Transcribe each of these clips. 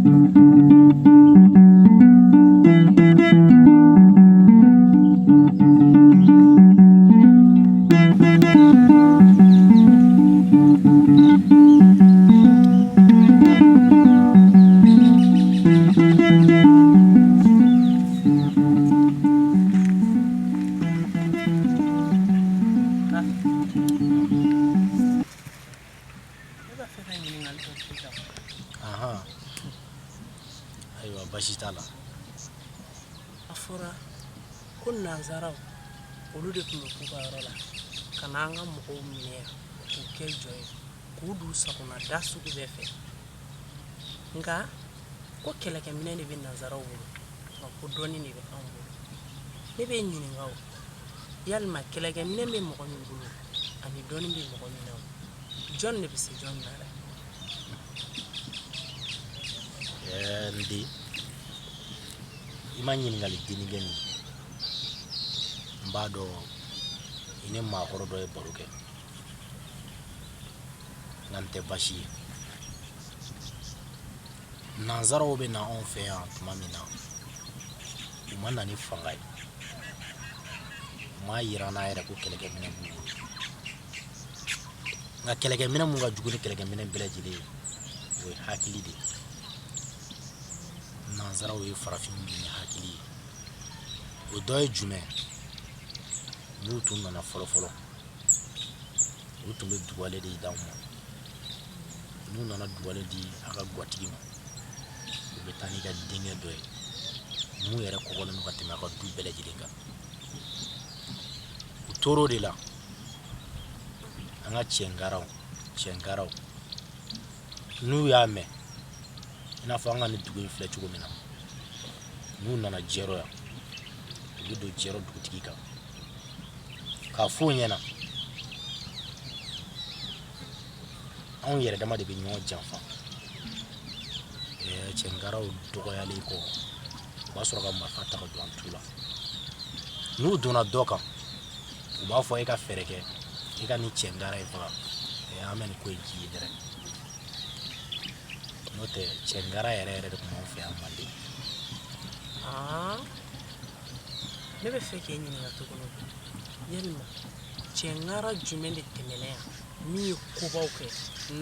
Ne b'a fɛ ka ɲininkali dɔ k'i la. Ahan. Ayiwa, baasi t'a la. A fɔra ko nanzaraw olu de tun bɛ k'u ka yɔrɔ la ka na an ka mɔgɔw minɛ yan k'u kɛ jɔn ye k'u d'u sagona da sugu bɛɛ fɛ, nka ko kɛlɛkɛminɛ de bɛ nanzaraw bolo, nka ko dɔnni de bɛ anw bolo. Ne b'e ɲininka o, yalima kɛlɛkɛminɛ bɛ mɔgɔ min bolo ani dɔnni bɛ mɔgɔ min na o, jɔn de bɛ se jɔn na dɛ? Ɛɛ, n den, i ma ɲininkali denni kɛ nin ye. N b'a dɔn i ni maakɔrɔ dɔ ye baro kɛ, nka n tɛ baasi ye. Nanzaraw bɛ na anw fɛ yan tuma min na, u ma na ni fanga ye, u m'a yira an na yɛrɛ ko kɛlɛkɛminɛ b'u bolo. Nka kɛlɛkɛminɛ mun ka jugu ni kɛlɛkɛminɛ bɛɛ lajɛlen ye, o ye hakili de ye. Nanzaraw ye farafinw bin ni hakili ye. O dɔ ye jumɛn? N'u tun nana fɔlɔfɔlɔ, u tun bɛ dugale de d'anw ma. N'u nana dugale di a ka gwatigi ma, u bɛ taa n'i ka denkɛ dɔ ye mun yɛrɛ kɔgɔlen don ka tɛmɛ a ka du bɛɛ lajɛlen kan. U tor'o de la, an ka cɛngaraw cɛngaraw, n'u y'a mɛn i n'a fɔ an ka nin dugu in filɛ cogo min na, n'u nana jɛrɔ yan, u bɛ don jɛrɔ dugutigi kan k'a f'o ɲɛna, anw yɛrɛ dama de bɛ ɲɔgɔn janfa. Ɛɛ, cɛngaraw dɔgɔyalen kɔ, u b'a sɔrɔ ka marifa ta ka don an tu la. N'u donna dɔ kan, u b'a fɔ e ka fɛɛrɛ kɛ i ka nin cɛngara in faga. Ɛɛ, an bɛ nin ko in k'i ye dɛrɛ. N'o tɛ, cɛngara yɛrɛ yɛrɛ de tun b'anw fɛ yan Manden. Aa, ne bɛ fɛ k'e ɲininka tuguni, yalima cɛngara jumɛn de tɛmɛna yan min ye kobaw kɛ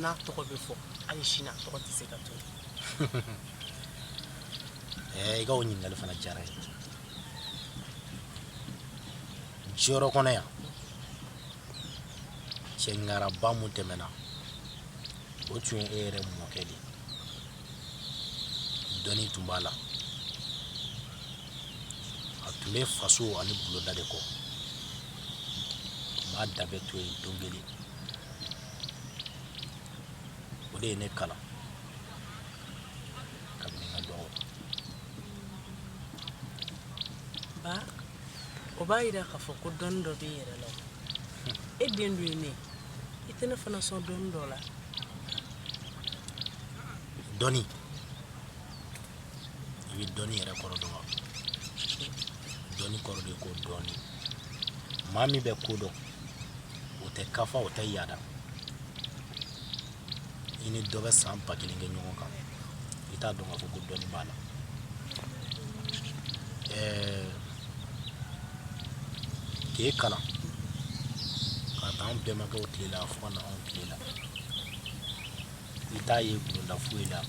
n'a tɔgɔ bɛ fɔ hali sini a tɔgɔ tɛ se ka tunun? Ɛɛ, i ka o ɲininkali fana diyara n ye. Jɛrɔ kɔnɔ yan, cɛngaraba mun tɛmɛna, o tun ye e yɛrɛ mɔkɛ de ye. Dɔnni tun b'a la, a tun bɛ faso ani bulonda de kɔ. N b'a danbe to yen don kelen, o de ye ne kalan kabini n ka dɔgɔ. Ba, o b'a yira k'a fɔ ko dɔnni dɔ b'i yɛrɛ la. E den dun ye ne ye, i tɛ ne fana sɔn dɔnni dɔ la? Dɔnni, i bɛ dɔnni yɛrɛ kɔrɔ dɔn wa? Dɔnni kɔrɔ de ye ko dɔɔni. Maa min bɛ ko dɔn, o tɛ kafa, o tɛ yaada. I ni dɔ bɛ san 1000 kɛ ɲɔgɔn kan, i t'a dɔn k'a fɔ ko dɔnni b'a la. Ɛɛ, k'e kalan k'a ta an bɛnbakɛw tile la fo ka na anw tile la, i t'a ye bulonda foyi la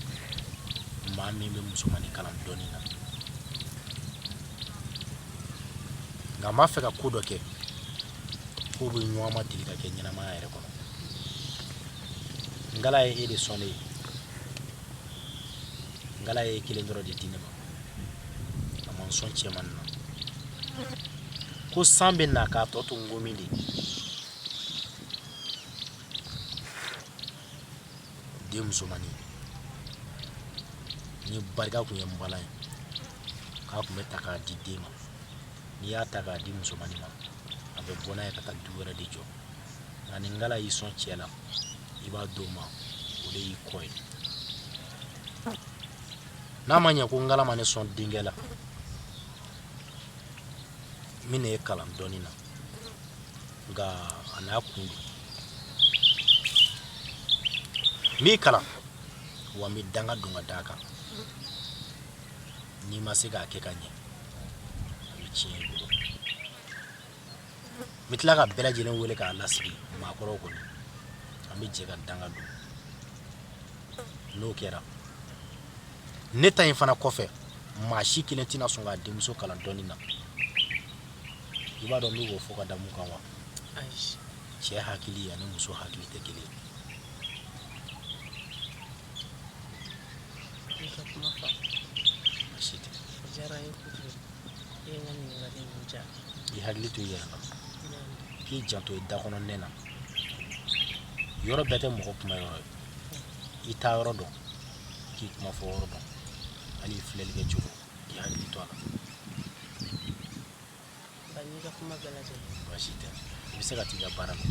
maa min bɛ musomannin kalan dɔnni na. Nka n b'a fɛ ka ko dɔ kɛ, k'o bɛ ɲɔgɔn ma deli ka kɛ ɲɛnamaya yɛrɛ kɔnɔ. Nkala ye e de sɔn ne ye, nkala ye e kelen dɔrɔn de di ne ma, a ma n sɔn cɛmannin na. Ko san bɛ na k'a tɔ to ngomi de. Den musomannin ni barika tun ye npalan ye k'a tun bɛ ta k'a di den ma, n'i y'a ta k'a di musomannin ma, a bɛ bɔ n'a ye ka taa du wɛrɛ de jɔ. Nka ni nkala y'i sɔn cɛ la, i b'a d'o ma, o de y'i kɔ ye. N'a ma ɲɛ ko nkala ma ne sɔn denkɛ la, n bɛna e kalan dɔnni na, nka a n'a kun don. N b'i kalan wa n bɛ danga don ka d'a kan. N'i ma se k'a kɛ ka ɲɛ, a bɛ tiɲɛ i bolo. N bɛ tila ka bɛɛ lajɛlen wele k'a lasigi, maakɔrɔw kɔni, an bɛ jɛ ka danga don. N'o kɛra, ne ta in fana kɔfɛ, maa si kelen tɛna sɔn k'a denmuso kalan dɔnni na. I b'a dɔn n bɛ k'o fɔ ka da mun kan wa? Ayi. Cɛ hakili ani muso hakili tɛ kelen ye. I ka kuma faamu. Baasi tɛ. O diyara n ye kojugu. I ye n ka ɲininkali ninnu jaabi. I hakili to i yɛrɛ la. K'i janto i da kɔnɔ nɛn na. Yɔrɔ bɛɛ tɛ mɔgɔ kuma yɔrɔ ye. I taa yɔrɔ dɔn, k'i kuma fɔ yɔrɔ dɔn, hali i filɛli kɛ cogo, k'i hakili to a la. Ba, n y'i ka kuma bɛɛ lajɛlen. Baasi tɛ, i bɛ se ka t'i ka baara la.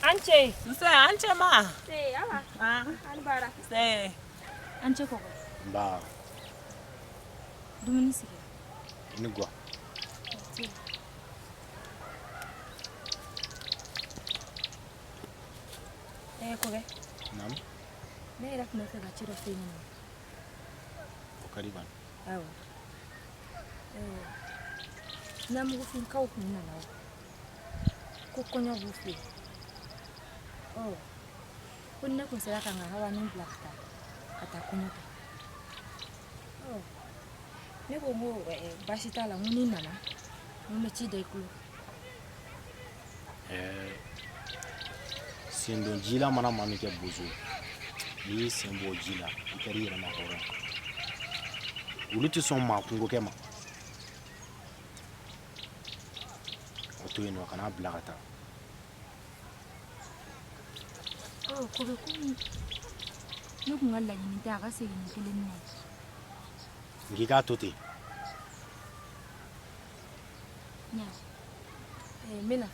An ce. Nse, an ce ma. Se, awa. Ah. An bara. Se. An ce kɔkɔ. Nba. Dumuni sigi. I ni gwa. Eh, kɔkɛ. Naamu. Ne yɛrɛ tun bɛ fɛ ka ci dɔ f'e ɲɛna. O ka di ban. Awɔ. Eh, Namugufinkaw kun nana o. Ko kɔɲɔ b'u fɛ yen. Ɔ, ko ni ne kun sera ka n ka hawanin bila ka taa kɔɲɔ kɛ. Ɔ, ne ko n ko baasi t'a la, n ko n'i nana, n ko n bɛ ci da i tulo. Ɛɛ, sendon ji la mana maa min kɛ bozo ye, n'i y'i sen bɔ ji la, i kɛra i yɛrɛ ma hɔrɔn ye. Olu tɛ sɔn maa kungo kɛ ma. O to yen nɔ, kan'a bila ka taa. Ɔ, ko bɛ komi ne kun ka laɲini tɛ a ka segin ni kelen ye. N k'i k'a to ten. Ɲa. N bɛ na.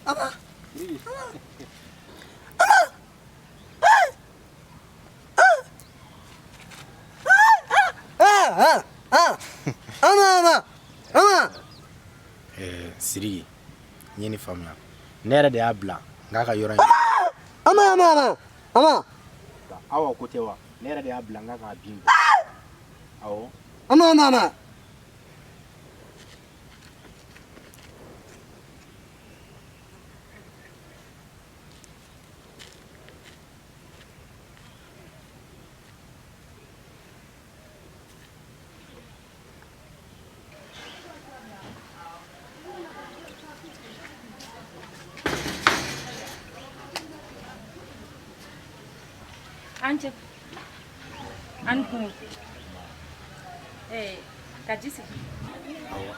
Ama. Sidiki, n ye nin faamuya. Ne yɛrɛ de y'a bila n k'a ka yɔrɔ in. Ama ama ama ama. Awa ko tɛ wa? Ne yɛrɛ de y'a bila n k'a ka bin bɔ. Awɔ. Ama ama ama. An cɛ. An kun. Ka ji sigi. Awɔ.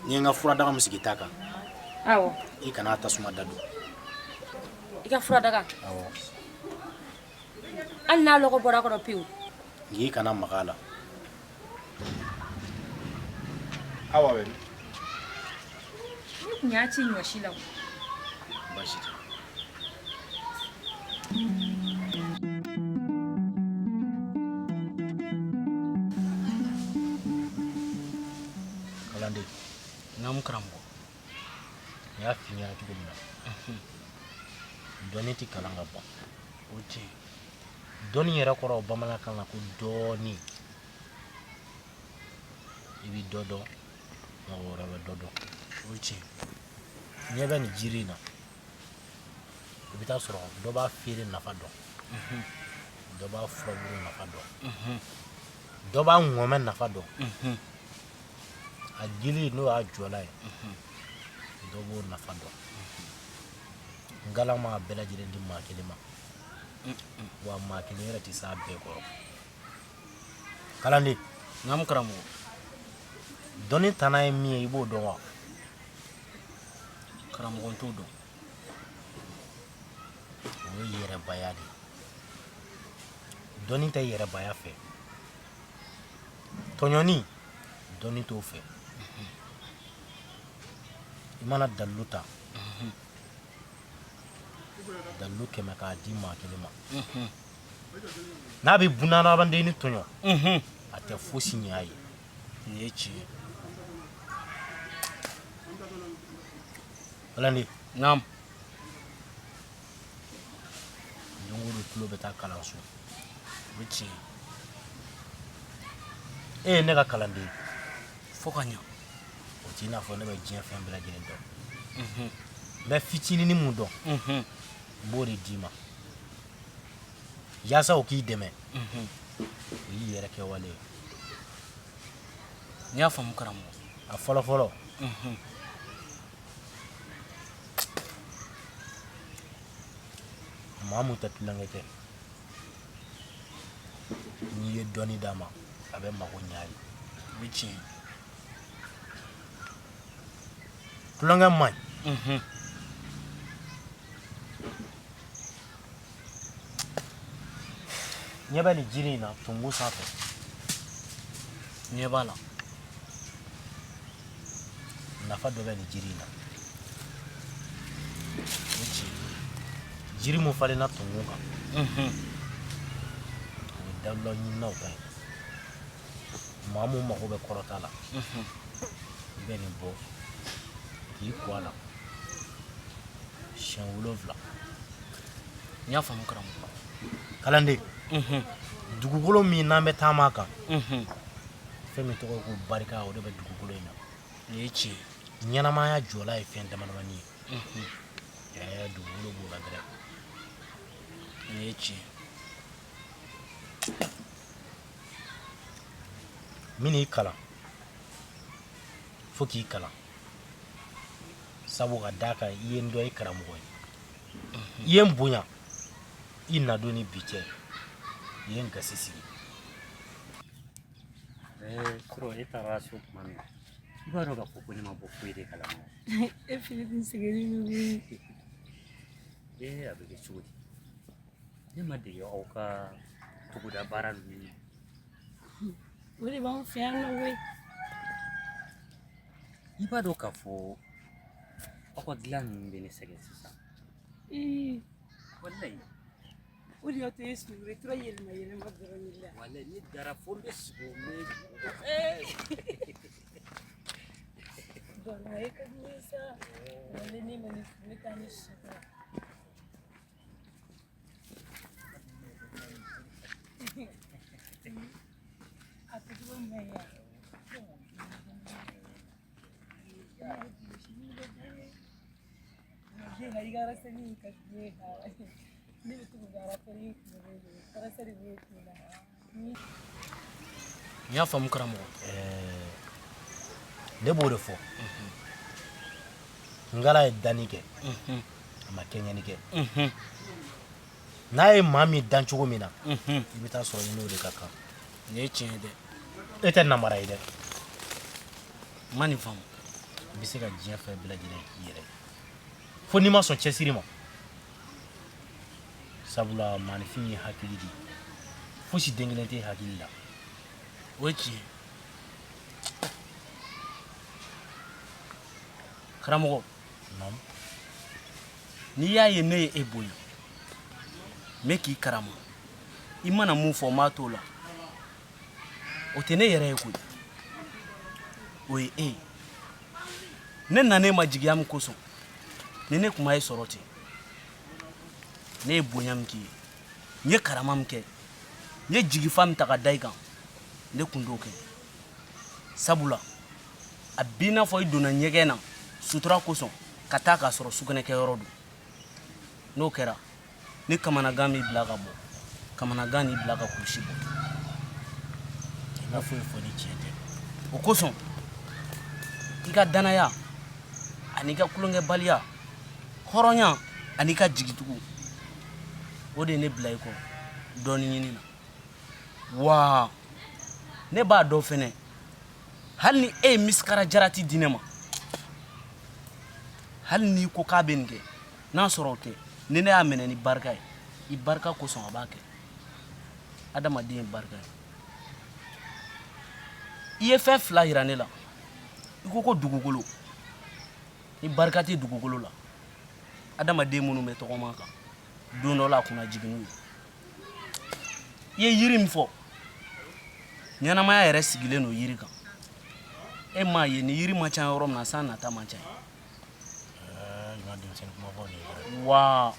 N ye n ka furadaga min sigi ta kan. Awɔ. I kana tasuma da don. I ka furadaga? Awɔ. Hali n'a lɔgɔ bɔra a kɔrɔ pewu. N k'i kana maga a la. Awa bɛ min? Ne kun y'a ci ɲɔsi la o. Baasi tɛ. Kalanden. Naamu karamɔgɔ. N y'a f'i ɲɛna cogo min na. Dɔnni tɛ kalan ka ban. O tiɲɛ. Dɔnni yɛrɛ kɔrɔ bamanankan na ko dɔɔni. I bɛ dɔ dɔn, mɔgɔ wɛrɛ bɛ dɔ dɔn. O tiɲɛ. Ɲɛ bɛ nin jiri in na. I bɛ taa sɔrɔ dɔ b'a feere nafa dɔn. Dɔ b'a furabulu nafa dɔn. Dɔ b'a ŋɔmɛ nafa dɔn. A gili n'o y'a jɔla ye. Dɔ b'o nafa dɔn. Ngala m'a bɛɛ lajɛlen di maa kelen ma. Wa maa kelen yɛrɛ tɛ s'a bɛɛ kɔrɔ. Kalanden. Naamu karamɔgɔ. Dɔnni tana ye min ye, i b'o dɔn wa? Karamɔgɔ, n t'o dɔn. O ye yɛrɛbaya de ye. Dɔnni tɛ yɛrɛbaya fɛ. Tɔɲɔni, dɔnni t'o fɛ. I mana dalilu ta, dalilu 100 k'a di maa kelen ma, n'a bɛ bunahadamaden tɔɲɔ, a tɛ fosi ɲɛ a ye. Nin ye tiɲɛ ye. Kalanden. Naamu. Don o don tulo bɛ taa kalanso. O ye tiɲɛ ye. E ye ne ka kalanden ye. Fo ka ɲa. O t'i n'a fɔ ne bɛ diɲɛ fɛn bɛɛ lajɛlen dɔn. N bɛ fitininin mun dɔn, n b'o de d'i ma yaasa o k'i dɛmɛ. O y'i yɛrɛ kɛwale ye. N y'a faamu karamɔgɔ. A fɔlɔ fɔlɔ, maa mun tɛ tulonkɛ kɛ, n'i ye dɔnni d'a ma, a bɛ mago ɲɛ a ye. O ye tiɲɛ ye. Tulonkɛ man ɲi. Ɲɛ bɛ nin jiri in na tonkun sanfɛ? Ɲɛ b'a la. Nafa dɔ bɛ nin jiri in na. O ye tiɲɛ ye. Jiri mun falenna tonkun kan, o ye dawula ɲininaw ta ye. Maa mun mago bɛ kɔrɔta la, i bɛ nin bɔ k'i ko a la siɲɛ 7. N y'a faamu karamɔgɔ. Kalanden, dugukolo min n'an bɛ taama a kan, fɛn min tɔgɔ ye ko barika, o de bɛ dugukolo in na. Nin ye tiɲɛ ye. Ɲɛnamaya jɔla ye fɛn damadamani ye. Dugukolo b'o la dɛrɛ. Nin ye tiɲɛ ye. Min y'i kalan fo k'i kalan, sabu ka d'a kan i ye n dɔn, i karamɔgɔ ye, i ye n bonya, i nadon ni bi cɛ, i ye n gasi sigi. Sɔrɔ e taara so tuma min na, i b'a dɔn k'a fɔ ko ne ma bɔ foyi de kalama. E Filipe sigilen don koyi. Ee, a bɛ kɛ cogo di? Ne ma dege aw ka togoda baara ninnu na. O de b'anw fɛ yan nɔ koyi. I b'a dɔn k'a fɔ aw ka dilan ninnu bɛ ne sɛgɛn sisan. Ee. Walayi. O de y'a to e sunɔgɔ, i tora yɛlɛma yɛlɛma dɔrɔn de la. Walayi, ne dara fo n bɛ sigi n bɛ. Bala, e ka di ne ye sa. Walayi, ne ma ne furu, ne taa ni si la. A kɛcogo man ɲi wa? I ka raseli ka di ne ye. Ne bɛ to k'u ka raseli kunkolo de raseli b'o kun na. N y'a faamu karamɔgɔ. Ne b'o de fɔ. Ngala ye danni kɛ, a ma kɛɲɛni kɛ. N'a ye maa min dan cogo min na, i bɛ taa sɔrɔ i n'o de ka kan. Nin ye tiɲɛ ye dɛ. E tɛ namara ye dɛ. N ma nin faamu. I bɛ se ka diɲɛ fɛn bɛɛ lajɛlen k'i yɛrɛ ye, fo n'i ma sɔn cɛsiri ma. Sabula maaninfin ye hakili de ye, fosi den kelen tɛ hakili la. O ye tiɲɛ ye. Karamɔgɔ. Naamu. N'i y'a ye ne ye e bonya, n bɛ k'i karama, i mana mun fɔ n b'a t'o la. O tɛ ne yɛrɛ ye koyi, o ye e ye. Ne nan'e ma jigiya min kosɔn, ni ne tun ma e sɔrɔ ten, ne ye bonya min k'i ye, n ye karama min kɛ, n ye jigifa min ta ka da i kan, ne tun t'o kɛ. Sabula a b'i n'a fɔ i donna ɲɛgɛn na sutura kosɔn ka taa k'a sɔrɔ sugunɛkɛyɔrɔ don. N'o kɛra, ni kamanagan m'i bila ka bɔ, kamanagan n'i bila ka kulusi bɔ. I ma foyi fɔ ni tiɲɛ tɛ. O kosɔn i ka danaya ani i ka tulonkɛbaliya, hɔrɔnya ani i ka jigitugu, O de ye ne bila i kɔ dɔɔni ɲini na. Wa ne b'a dɔn fɛnɛ, hali ni e ye misikara jarati di ne ma, hali n'i ko k'a bɛ nin kɛ, n'a sɔrɔ o tɛ, ni ne y'a minɛ ni barika ye, i barika kosɔn a b'a kɛ. Adamaden ye barika ye. I ye fɛn fila yira ne la. I ko ko dugukolo, ni barika tɛ dugukolo la, adamaden minnu bɛ tɔgɔma kan, don dɔ la a kunna jigin n'u ye. I ye yiri min fɔ, ɲɛnamaya yɛrɛ sigilen don yiri kan. E m'a ye ni yiri man ca yɔrɔ min na, san nata man ca. Wa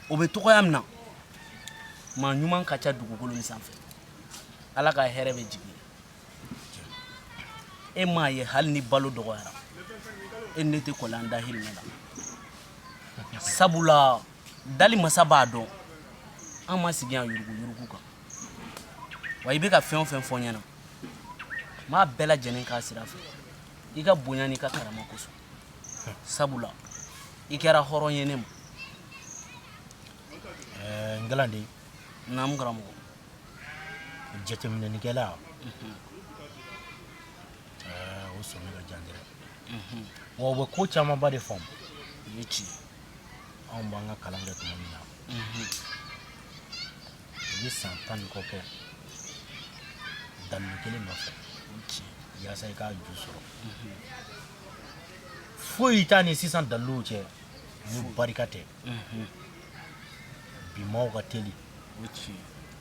o bɛ cogoya min na, maa ɲuman ka ca dugukolo min sanfɛ, Ala ka hɛrɛ bɛ jigin. E m'a ye hali ni balo dɔgɔyara, e ne tɛ kɔli an dahirimɛ la, sabula dali masa b'a dɔn an ma sigi yan yuruguyurugu kan. Wa i bɛ ka fɛn o fɛn fɔ n ɲɛna, n b'a bɛɛ lajɛlen k'a sira fɛ, i ka bonya n'i ka karama kosɔn, sabula i kɛra hɔrɔn ye ne ma. N kalanden. Naamu karamɔgɔ. Jateminɛnikɛla, o sɔmi ka jan dɛ. Wa u bɛ ko camanba de faamu. O ye tiɲɛ. Anw b'an ka kalan kɛ tuma min na, u bɛ san 10 ni kɔ kɛ dalilu kelen nɔfɛ yaasa i k'a ju sɔrɔ. Foyi t'a ni sisan daliluw cɛ ni barika tɛ. Bi maaw ka teli,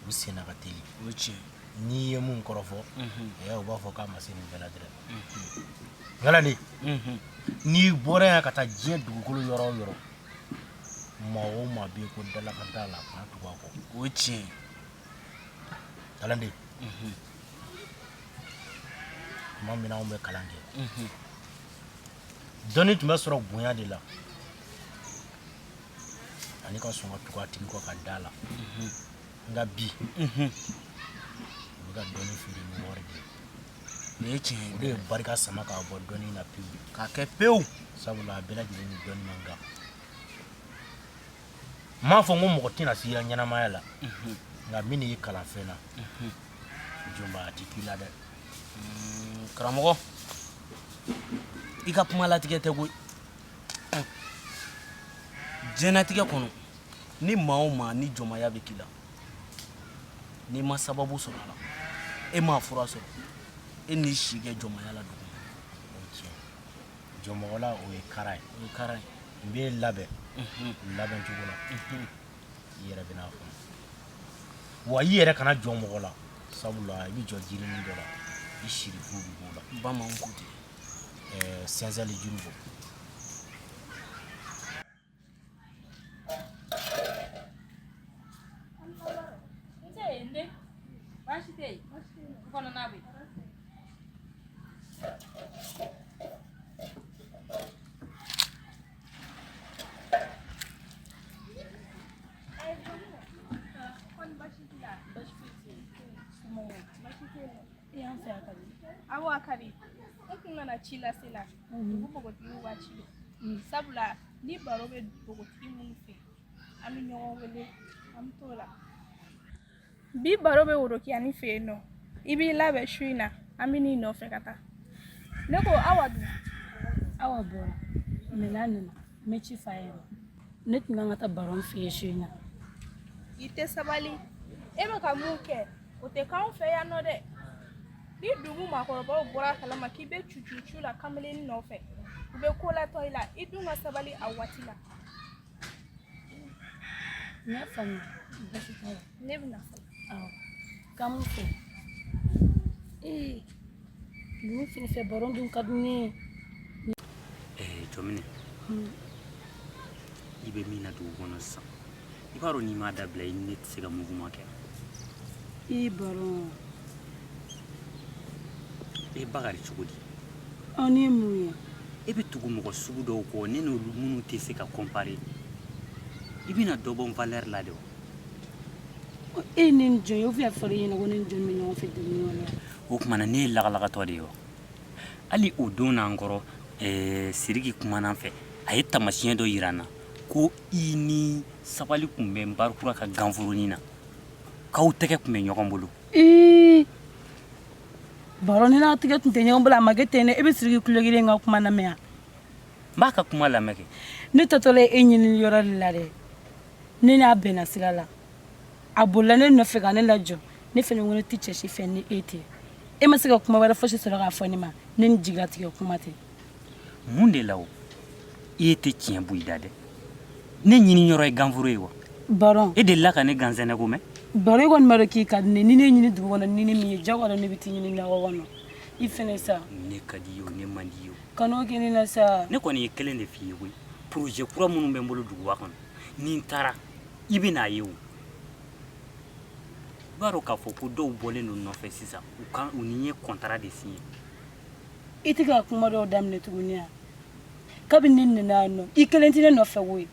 u senna ka teli. N'i ye mun kɔrɔfɔ, u b'a fɔ k'a ma se nin bɛɛ la dɛrɛ. Kalanden, n'i bɔra yan ka taa diɲɛ dugukolo yɔrɔ o yɔrɔ, maa o maa bɛ yen ko dalakan t'a la, kana tugu a kɔ. O ye tiɲɛ ye. Kalanden, tuma min na anw bɛ kalan kɛ, dɔnni tun bɛ sɔrɔ bonya de la ani ka sɔn ka tugu a tigi kɔ ka da la. Nka bi, u bɛ ka dɔnni feere ni wari de ye. O ye tiɲɛ ye. O de ye barika sama k'a bɔ dɔnni na pewu. K'a kɛ pewu. Sabula a bɛɛ lajɛlen ni dɔnni man kan. N m'a fɔ n ko mɔgɔ tɛna s'i la ɲɛnamaya la, nka min y'i kalan fɛn na, jɔnba, a tɛ k'i la dɛ. Karamɔgɔ, i ka kuma latigɛ tɛ koyi. Diɲɛnatigɛ kɔnɔ, ni maa o maa ni jɔnmaya bɛ k'i la, n'i ma sababu sɔrɔ a la, e m'a fura sɔrɔ, e n'i si kɛ jɔnmaya la dugu ma. O ye tiɲɛ. Jɔnmɔgɔla, o ye kara ye. O ye kara ye. N b'e labɛn labɛn cogo la, i yɛrɛ bɛna faamu. Wa i yɛrɛ kana jɔn mɔgɔ la, sabula i bɛ jɔ jirinin dɔ la, i sirifu bɛ b'o la. Bamananw ko ten. Sɛnsɛnli juru bɔ. Baasi tɛ yen. Kɔnɔna bɛ. Awɔ, a ka di. N kun nana ci lase la dugu npogotigiw ka ci don, sabula ni baro bɛ npogotigi minnu fɛ, an bɛ ɲɔgɔn wele, an bɛ t'o la. Bi baro bɛ Worokiyani fɛ yen nɔ. I b'i labɛn su in na, an bɛ n'i nɔfɛ ka taa. Ne ko, Awa dun? Awa bɔra mɛ, n'a nana, n bɛ ci f'a ye. Ne tun kan ka taa baron fɛ yen su in na. I tɛ sabali. E bɛ ka mun kɛ, o tɛ k'anw fɛ yan nɔ dɛ. Ni dugu maakɔrɔbaw bɔra a kalama k'i bɛ cucucu la kamalennin nɔfɛ, u bɛ ko latɔ i la. I dun ka sabali a waati la. N y'a faamuya, baasi t'a la. Ne bɛna fɔlɔ. Awɔ, k'an m'u fɛ. Ee, ninnu fɛnɛ fɛ, baron dun ka di ne ye. Jɔminɛ, i bɛ min na dugu kɔnɔ sisan, i b'a dɔn n'i m'a dabila, i ni ne tɛ se ka mouvement kɛ. I baron. E Bakari, cogo di? Aw ni ye mun ye? E bɛ tugu mɔgɔ sugu dɔw kɔ, ne n'olu minnu tɛ se ka comparer. I bɛna dɔ bɔ n valeur la de wa? E ni nin jɔn ye? O fila fɔra i ɲɛna ko ne ni jɔn bɛ ɲɔgɔn fɛ dugu kɔnɔ yan? O tuma na, ne ye lagalagatɔ de ye wa? Hali o don n'an kɔrɔ, Siriki kumana an fɛ, a ye tamasiyɛn dɔ yira n na. Ko i ni Sabali tun bɛ Nbarikura ka ganforonin na, k'aw tɛgɛ tun bɛ ɲɔgɔn bolo. Ii, Baron, ne n'a tɛgɛ tun tɛ ɲɔgɔn bolo, a ma kɛ ten dɛ. E bɛ Sidiki Kulogeren ka kuma lamɛn wa? N b'a ka kuma lamɛn kɛ. Ne taatɔla e ɲini yɔrɔ de la dɛ, ne n'a bɛnna sira la, a bolila ne nɔfɛ ka ne lajɔ. Ne fana ko ne tɛ cɛ si fɛ ni e tɛ. E ma se ka kuma wɛrɛ fosi sɔrɔ k'a fɔ ne ma, ne ni jigilatigɛ kuma tɛ. Mun de la o? E tɛ tiɲɛ bɔ i da dɛ. Ne ɲini yɔrɔ ye ganforo ye wa? Baron. E delila ka ne gansɛnɛ ko mɛn? Baron, e kɔni b'a dɔn k'i ka di ne, ni ne ɲini dugu kɔnɔ ni ne min ye, jagoya ne bɛ t'i ɲini nakɔ kɔnɔ. I fɛnɛ sa. Ne ka di ye o, ne man di ye o. Kan'o kɛ ne la sa. Ne kɔni ye kelen de f'i ye koyi. Projet kura minnu bɛ n bolo duguba kɔnɔ, ni n taara i bɛ n'a ye o. I b'a dɔn k'a fɔ ko dɔw bɔlen don nɔfɛ sisan, u kan u ni n ye contrat de signé. I tɛ ka kuma dɔw daminɛ tuguni yan. Kabini ne nana yan nɔ, i kelen tɛ ne nɔfɛ koyi.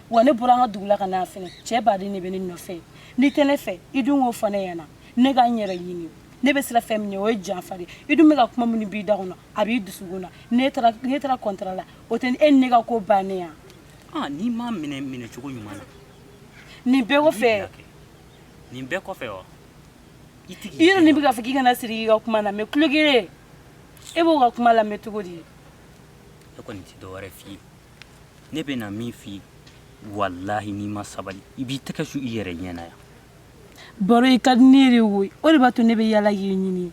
Wa ne bɔra an ka dugu la ka na fɛnɛ, cɛ baden de bɛ ne nɔfɛ. N'i tɛ ne fɛ, i dun k'o fɔ ne ɲɛna, ne ka n yɛrɛ ɲini. Ne bɛ siran fɛn min ɲɛ, o ye janfa de ye. I dun bɛ ka kuma minnu b'i da kɔnɔ, a b'i dusukun na. Ne taara contrat la, o tɛ e ni ne ka ko bannen yan. Ah, n'i m'a minɛ minɛcogo ɲuman na. Nin bɛɛ kɔfɛ. Nin bɛɛ kɔfɛ wa? I yɛrɛ ni bɛ k'a fɔ k'i kana Sidiki ka kuma lamɛn. Kulogere, e b'o ka kuma lamɛn cogo di? Ne kɔni tɛ dɔwɛrɛ f'i ye, ne bɛna min f'i ye, walahi n'i ma sabali, i b'i tɛgɛ su i yɛrɛ ɲɛ na yan. Baro, i ka di ne yɛrɛ koyi, o de b'a to ne bɛ yaala k'i ɲini.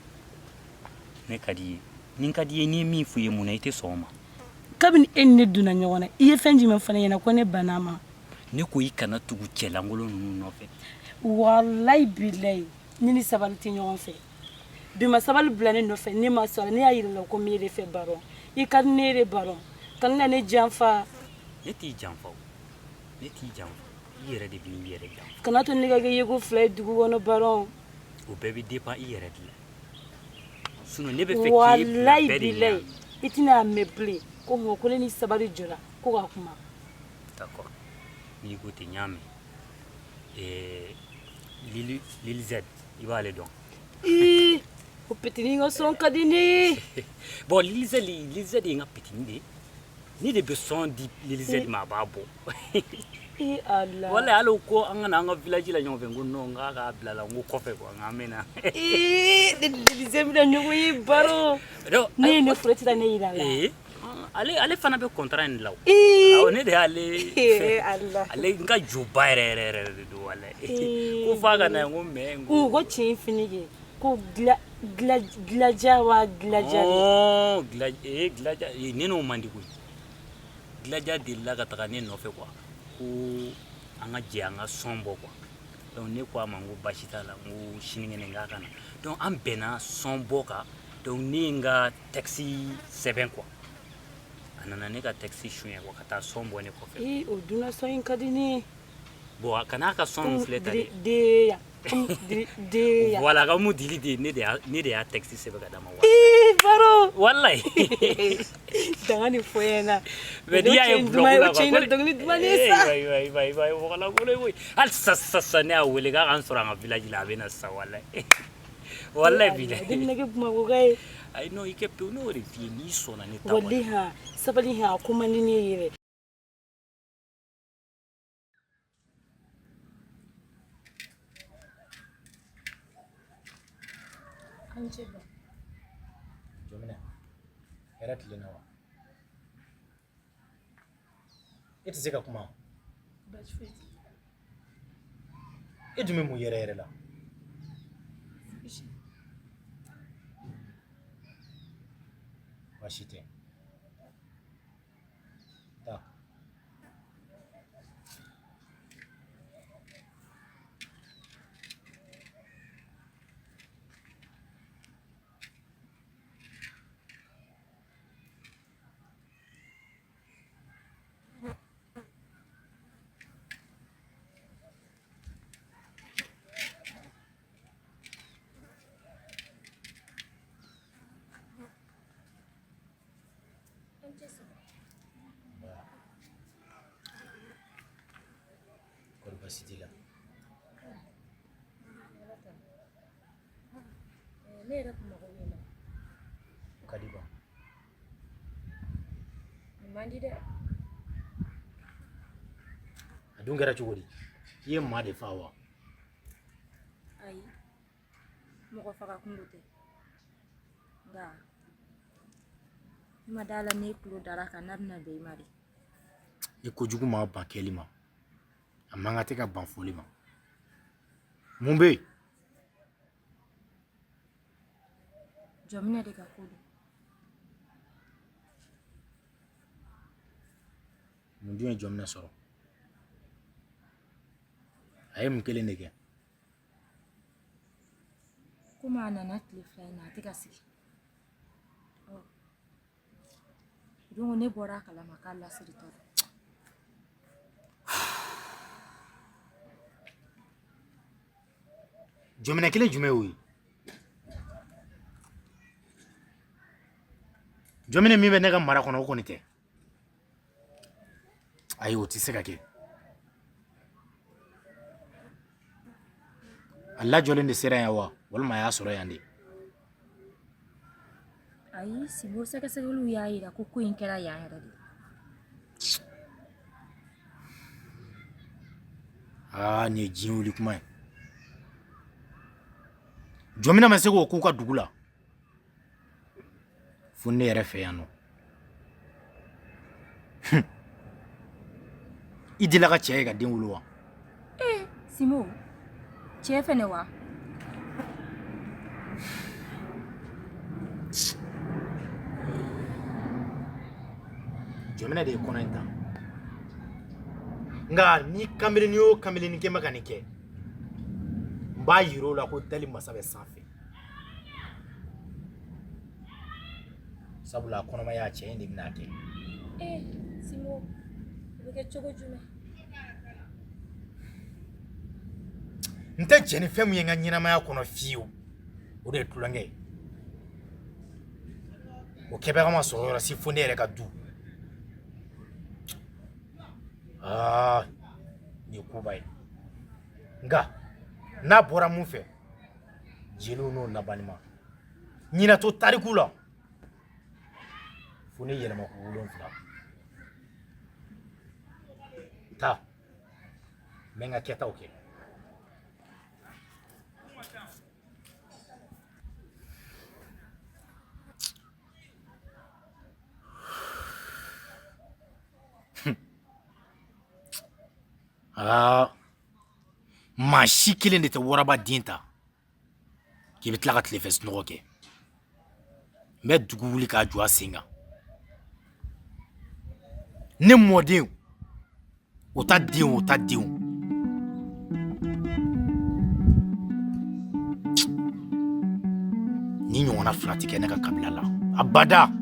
Ne ka di i ye, ni n ka di i ye, n'i ye min f'i ye, mun na i tɛ sɔn o ma? Kabini e ni ne donna ɲɔgɔn na, i ye fɛn jumɛn fɔ ne ɲɛna ko ne banna a ma? Ne ko i kana tugu cɛlankolon ninnu nɔfɛ. Walayi bilayi, ne ni Sabali tɛ ɲɔgɔn fɛ. Bi ma Sabali bila ne nɔfɛ, ne ma sɔrɔ, ne y'a yira la ko n b'e de fɛ. Baron, i ka di ne de. Baron, kana na ne janfa. Ne t'i janfa o, ne t'i janfa, i yɛrɛ de b'i yɛrɛ janfa. Kana to ne ka kɛ yeko fila ye dugu kɔnɔ, Baron. O bɛɛ bɛ dépend i yɛrɛ de la, sinon ne bɛ fɛ k'e bila walayi bɛɛ de ɲɛ. Bilayi, i tɛna a mɛn bilen ko mɔgɔ ko ne ni Sabali jɔra ko ka kuma. D'accord, n'i ko ten, n y'a mɛn. Lili, Lil Z, i b'ale dɔn? Ii, o petini ka son ka di ne ye. Bon, Lil Z, Lil Z ye n ka petini de ye. Ne de bɛ son di Lil Z ma, a b'a bɔ. Ii Ala. Walayi, hali o ko an ka na an ka village la ɲɔgɔn fɛ, n ko non, n k'a k'a bila la, n ko kɔfɛ quoi, n k'an bɛ na. Ii, ne ni Lil Z bɛna ɲɔgɔn ye, Baro. Ne ye ne furu, e tɛ taa ne yira a la. Ee, ale fana bɛ contrat in de la o. Ii. Awɔ, ne de y'ale. Ee Ala. Ale n ka joba yɛrɛ yɛrɛ yɛrɛ de don walayi. Ko f'a ka na yan, n ko mais n ko. Ko cɛ in fini kɛ ko gilaja wa gilaja de. Ɔɔ, gilaja, ne n'o man di koyi. Gilaja delila ka taga ne nɔfɛ quoi, ko an ka jɛ an ka son bɔ quoi. Donc ne ko a ma, n ko baasi t'a la, n ko sinikɛnɛ n k'a ka na. Donc an bɛnna son bɔ kan. Donc ne ye n ka texte sɛbɛn quoi. A nana ne ka texte suɲɛ quoi, ka taa son bɔ ne kɔfɛ. Ee, o dunan son in ka di ne ye. Bon, a kana ka son filɛ ta dɛ. De de. Voilà, ka mu dili de, ne de y'a texte sɛbɛn ka d'a ma. Ee Baro. Wallahi. Danga ni fɔ ɲɛna. Mais n'i y'a ye bulon la quoi. Cɛ in dɔnkili duman de ye sa. Ayiwa ayiwa ayiwa, mɔgɔ lankolon ye koyi. Hali sisan sisan sisan, ne y'a wele k'a ka n sɔrɔ an ka village la, a bɛ na sisan wallahi. Wallahi bilahi. Ne bɛna kɛ Bamakɔka ye. Ayi non, i kɛ pewu, ne y'o de f'i ye, n'i sɔnna ne ta. Walahi han, sabali han, a ko man di ne ye yɛrɛ. An ce ba. Jɔminɛ, hɛrɛ tilenna wa? E tɛ se ka kuma? Baasi foyi tɛ. E dun bɛ mun yɛrɛ yɛrɛ la? Fosi. Baasi tɛ. Taa. Voilà. Kɔri baasi t'i la? Ne yɛrɛ kun mago bɛ na. O ka di ba. A man di dɛ. dun kɛra cogo di? I ye maa de faa wa? Ayi, mɔgɔ faga kunko tɛ, nka i ma da la n'e tulo dara a kan n'a bɛna bɛn i ma de. Ni kojugu ma ban kɛli ma, a man kan tɛ ka ban fɔli ma. Mun bɛ yen? Jɔminɛ de ka ko don. Mun dun ye Jɔminɛ sɔrɔ? A ye mun kelen de kɛ? Komi a nana tile 2 in na, a tɛ ka sigi. Don ne bɔra a kalama k'a lasiritɔ don. Jɔminɛ kelen jumɛn y'o ye? Jɔminɛ min bɛ ne ka mara kɔnɔ, o kɔni tɛ. Ayi, o tɛ se ka kɛ. A lajɔlen de sera yan wa, walima a y'a sɔrɔ yan de? Ayi Sinbo, sɛgɛsɛgɛliw y'a jira ko ko in kɛra yan yɛrɛ de. Aa, nin ye diɲɛ wuli kuma ye. Jɔminɛ ma se k'o k'u ka dugu la fo ne yɛrɛ fɛ yan nɔ. I delila ka cɛ ye ka den wolo wa? Ee Sinbo, cɛ fɛnɛ wa? Jɔminɛ de ye kɔnɔ in ta. Nka ni kameleni o kameleni kɛ bɛ ka nin kɛ, n b'a yir'o la ko dali masa bɛ sanfɛ. Sabula a kɔnɔmaya, cɛ in de bɛna a kɛ. Ee Sinbo, o bɛ kɛ cogo jumɛn? N tɛ jɛn ni fɛn min ye n ka ɲɛnamaya kɔnɔ fiyewu, o de ye tulonkɛ ye. O kɛbaga ma sɔrɔ yɔrɔ si fo ne yɛrɛ ka du. Aa, nin ye koba ye. Nka n'a bɔra mun fɛ, jeliw n'o labanni ma ɲinɛ to tariku la fo ne yɛlɛma ko 7. Taa, n bɛ n ka kɛtaw kɛ. Aa, maa si kelen de tɛ waraba den ta k'i bɛ tila ka tilefɛ sunɔgɔ kɛ. N bɛ dugu wuli k'a jɔ a sen kan. Ne mɔden, o ta den, o ta denw. Ni ɲɔgɔnna fila tɛ kɛ ne ka kabila la abada.